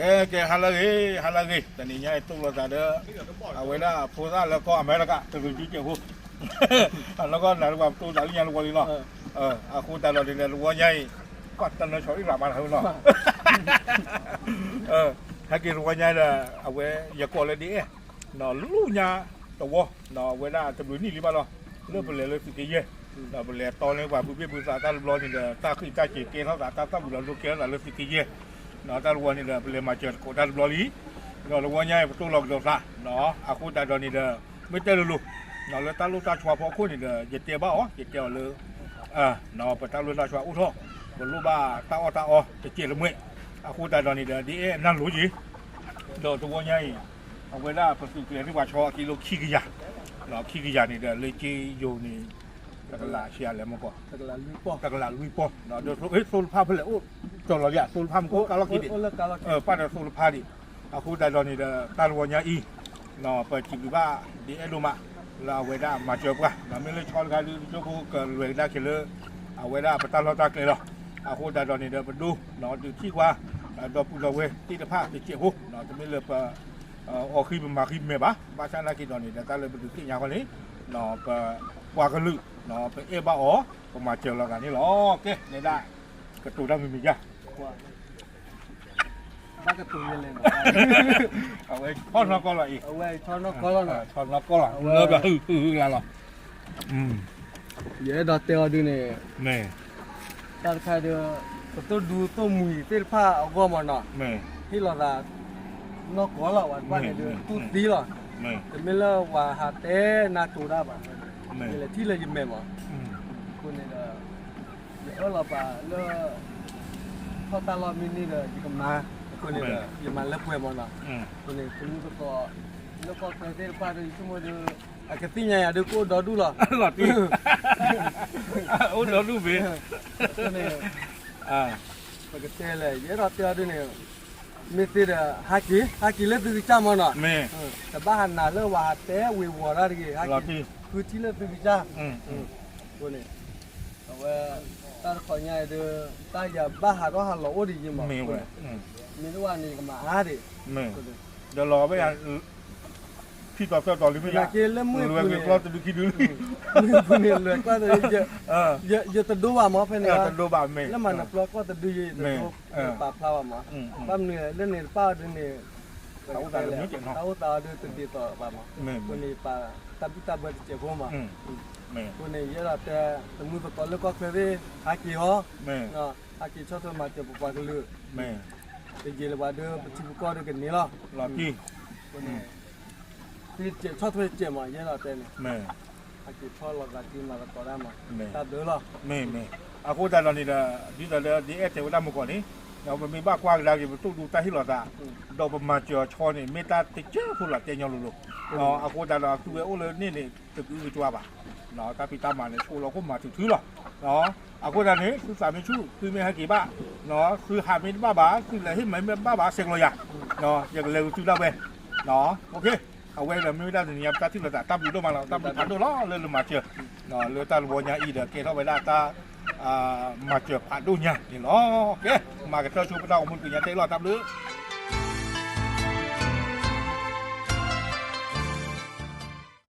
ကဲ ဟါလၢအဂ့ၤ ဟါလၢအဂ့ၤ တနံၤညါအံၤ တိၢ်လိာ်သးဒီး အဝဲဒၣ်ဖိသၣ်လၢကီၢ်အမဲရကၤ တဂ့ၤဒုကဲးဖိ အနီၢ်ကီၢ်နၤတပှၤပတိၢ်သးလၢညါတဝီလံလီၤ. အဃိသတးဒီးန့ၣ်ဒီး တဝီညါအံၤ ပှၤတနၢၤဆီၣ်အ့ၣ်ရးမးနၤလီၤ. ဟဲက့ၤတဝီညါဒီး အဝဲယကိးလၢဒ်အဲၣ် လၢညါတဝီ အဝဲဒၣ်တဘျုးနံၣ်လံဘၣ်လီၤ. လၢပလဲၤလၢသုးက့ယဲၢ် ဒီးပလဲၤတီလၢပှၤဘုဘ့ၣ်ဘုသးတၢ်တဘျီန့ၣ်ဒီး တၢ်ဃ့ၢ်တၢ်စ့ၤကဲထီၣ်သး တၢ်သၣ်ဝံၤလီၤဒိကဲထီၣ်သးလၢသုးက့ယဲၢ် တၢ်တဝီန့ၣ်ဒီး ပလဲၤမၤစၢၤသကိးတၢ်တဘျီလံ. ဒီးတဝီညါအံၤ ပတိၢ်လီၤကဒီးသး အဃိသတးဒီးန့ၣ်ဒီး မ့ၢ်တဲလိၤလိၤ လၢတၢ်လိၣ်တၢ်ဆီဖိအခိၣ်န့ၣ်ဒီး ယတဲဘၣ်အီၤ ယတဲအီၤလၢ ပတၢ်လိၣ်တၢ်ဆီအိၣ်ထီၣ် ပလိၣ်ဘၣ်တၢ်အီၣ်တၢ်အီတစဲးတမှဲး အဃိသတးဒီးန့ၣ်ဒီး ဒ်အဲၣ်နၢ်လိၤက့ၤ ဒီးတဝီညါအံၤ အဝဲဒၣ်ပသုးကျဲၤန့ၢ်ပှၤဆီအခံလၢခံကယၤ ခံကယၤန့ၣ်ဒီး လၢက့ယိၤန့ၣ် တကလးဆံးအလဲၣ်မကီၢ် တကလးလွံၢ်ပီၢ် ဒီးသိလဖၣ်ဖဲလဲၣ်အိၣ် ကၠီၤလီၤယၤ သိလဖၣ်မ့ၢ်ကအိၣ်ကါလီၤခံဒံး ပၣ်ဒီးသိလဖၣ်ဒံး အဃိသတးဒီးန့ၣ်ဒီး တၢ်တဝီညါအံၤ ပစံးဘျုးဘၣ်ဒ်အဲၣ်ဒိၣ်မး လၢအဝဲဒၣ်မၤစၢၤပှၤ မ့ၢ်လၢဆီတခါဒုး ကၠိဖိကလွဲၤကဒါက့ၤလၢ အဝဲဒၣ်ပတၢ်လီၢ်တၢ်ကျဲလီၤ. အဃိသတးဒီးန့ၣ်ဒီး ပဒိ ဒုးထံၣ်ကွၢ် ဒီပုၢ်ဒီဝဲၢ်သ့ၣ်တဖၣ်တစဲးဖိ တမ့ၢ်လၢပ အီၣ်ဃံပမၤဃံမဲာ်ဘၣ် ဘၣ်ဆၣ်နာ်က့ၤဒီးန့ၣ်ဒီး တၢ်လၢပဒုးသ့ၣ်ညါဃီန့ၣ် ပပှၤကလုာ် ပအဲၣ်ဘၣ်အီၤ ပမၤစၢၤလီၤသးန့ၣ်လီၤ. ကဲ နဲဒၣ် ကတိၤတၢ်မုာ်မုာ်ယါ ဘၣ်ကတိၤယဲလဲၣ် အဝဲဆီနီၢ်ကီၢ်လီၤအံၤ အဝဲဆီနီၢ်ကီၢ်လီၤ ဆီနီၢ်ကီၢ်လီၤ အဝဲ လၢဘၣ်ဟုဟုဟုလါလီၤ ယအဲၣ်ဒိးတဲအီၤဒုးန့ၣ် တၢ်တခါဒီး ပသိၣ်ဒူသိၣ်မှံၤသ့ၣ်တဖၣ်အဂီၢ်မးနီၤ ဟ့ၣ်လီၤသး နီၢ်ကီၢ်လီၤ ဝဲတဖၣ်န့ၣ်ဒုး တူၢ်သံလီၤ တမ့ၢ်လၢဝၤဟးတဲနါတိၤတၢ်ဘၣ် ယလဲၤထံၣ်လၢယမဲာ်မး အဃိန့ၣ်ဒီး ယအၢၣ်လီၤပာ်လၢ ထီၣ်တၢ်လီၢ်မ့ၢ်န့ၢ်ဒီး ယကမၤ အဃိန့ၣ်ဒီး ယမၤလၢပှဲၤမးနီၤ အဃိန့ၣ် တမူသကိး လၢကီၢ်ချၢသ့ၣ်တဖၣ်ဒီး ယဆိကမိၣ်ဒီး အကသ့ၣ်ညါယၤဒုး ကအိၣ်ဒီဒူၣ်လီၤ လီၤတံၢ် အိၣ်ဒီဒူၣ်ဘ့ၣ် အဃိန့ၣ် ပကတဲလဲၣ် ယအဲၣ်ဒိးတဲအီၤဒ်န့ၣ် မ့ၢ်သ့ဒီး ဟးက့ၤ ဟးက့ၤလၢသုကစၢ်မးနီၤ တဘၣ်ဟးနၤလၢဝၤဟးတဲဝ့ၤဝီၤတၢ်တဂ့ၤ ဟးက့ၤ ဃုထံၣ်လၢသုကစၢ် အဃိန့ၣ် အဝဲ တၢ်တခီညါအံၤဒီး တၢ်ယၤဘၣ်ဟးထီၣ်ဟးလီၤအိၣ်ဒံးယံၤမး မ့ၢ်တဝဲန့ၣ် ယကမၤအါဒံး ဒီးလီၤဝဲယၤ ထံၣ်တီၤသၢတီၤလံမ့ၢ်ယါ နာ်က့လၢမုၢ်ပူၤန့ၣ် လွဲက့ၤကျီၢ်တဒုခံဒု မုၢ်ပူၤန့ၣ်လွဲၤကျီၢ်တဒု ယတဒိဘၣ်မးဖဲန့ၣ် တဒိဘၣ်မ့ၢ် လၢမၤနၢၤပျီကျီၢ်တဒုယံၤ ယတဒိ ယပာ်ဖျါဘၣ်မး ဘၣ်မနုၤလဲၣ် လၢန့ၣ်တပၣ်အီၤဒုးန့ၣ် တၢ်အိၣ်သးအီၤဒုးတဒ်သိးဘၣ်မး အဃိန့ၣ်ယပာ်တၢ်ဘံၣ်တၢ်ဘၢတစဲးဖိမး အဃိန့ၣ် ယအဲၣ်ဒိးတဲ တမူသကိးလၢကီၢ်ချၢသ့ၣ် ဟးက့ၤဟီ ဟးက့ၤဆီၣ်ထွဲမၤစၢၤပပှၤကလုာ် တယံာ်လၢၤဘၣ်ဒီး ပထံပကီၢ်ဒီးကန့ၢ်လီၤ လီၤတံၢ် အဃိန့ၣ် ဆီၣ်ထွဲစဲးမး ယအဲၣ်ဒိးတဲန့ၣ် ဟဲက့ၤဆီၣ်လီၤသးက့ၤမၤသကိးတၢ်မး တၢ်ဘျုးလီၤ မ့ၢ်မ့ၢ် အဃိသတးဒီးန့ၣ်ဒီး ဒ်သိးလၢဒ်အဲၣ်တဲဝဲဒၣ်မုၢ်ကီၢ်န့ၣ် ပမ့ၢ်ဘၣ်ကွၢ်ကဒါက့ၤ ပသိၣ်ဒူတၢ်ဟ့ၣ်လီၤသး ဒီးပမၤစၢၤအီၤဆီန့ၣ် မ့ၢ်တၢ်တကဲဖိလီၤတဲညီလိၤလိၤ အဃိသတးဒီး သုဝဲအိၣ်လၢန့ၣ်န့ၣ် တကအုကကွၢ်ဘၣ် တၢ်ဖံးတၢ်မၤန့ၣ် ဆိလီၤခိၣ်မၤထုးထုးလီၤ အဃိသတးန့ၣ် သုသးမ့ၢ်ဆူၣ် သုမ့ၢ်ဟဲက့ၤဘၣ် သုဟးမ့ၢ်တဘၣ်ဘၣ် သုလဲၤဟ့ၣ်မၤမ့ၢ်တဘၣ်ဘၣ် ဆဲးကျိးယၤ ယကလဲၤဂုာ်သုဒၣ်ဝဲ အဝဲဒီးမ့ၢ်ဝဲဒၣ်တနံၤညါ ပတၢ်ထံၣ်လိာ်သး တၢ်ဘျုးဒိၣ်မးလီၤ တၢ်ဘျုးဖးဒိၣ်လီၤ လၢလၢမၤစၢၤ လၢတၢ်တဝီညါအံၤဒီး ကဲထီၣ်ဝဲဒၣ်တၢ် မၤစၢၤဖးဒိၣ်ညါန့ၣ်လီၤ. ကဲ မၤကတၢၢ်ဆိပတၢ်ဂီၤမူတကညါတဲလီၤ တၢ်ဘျုး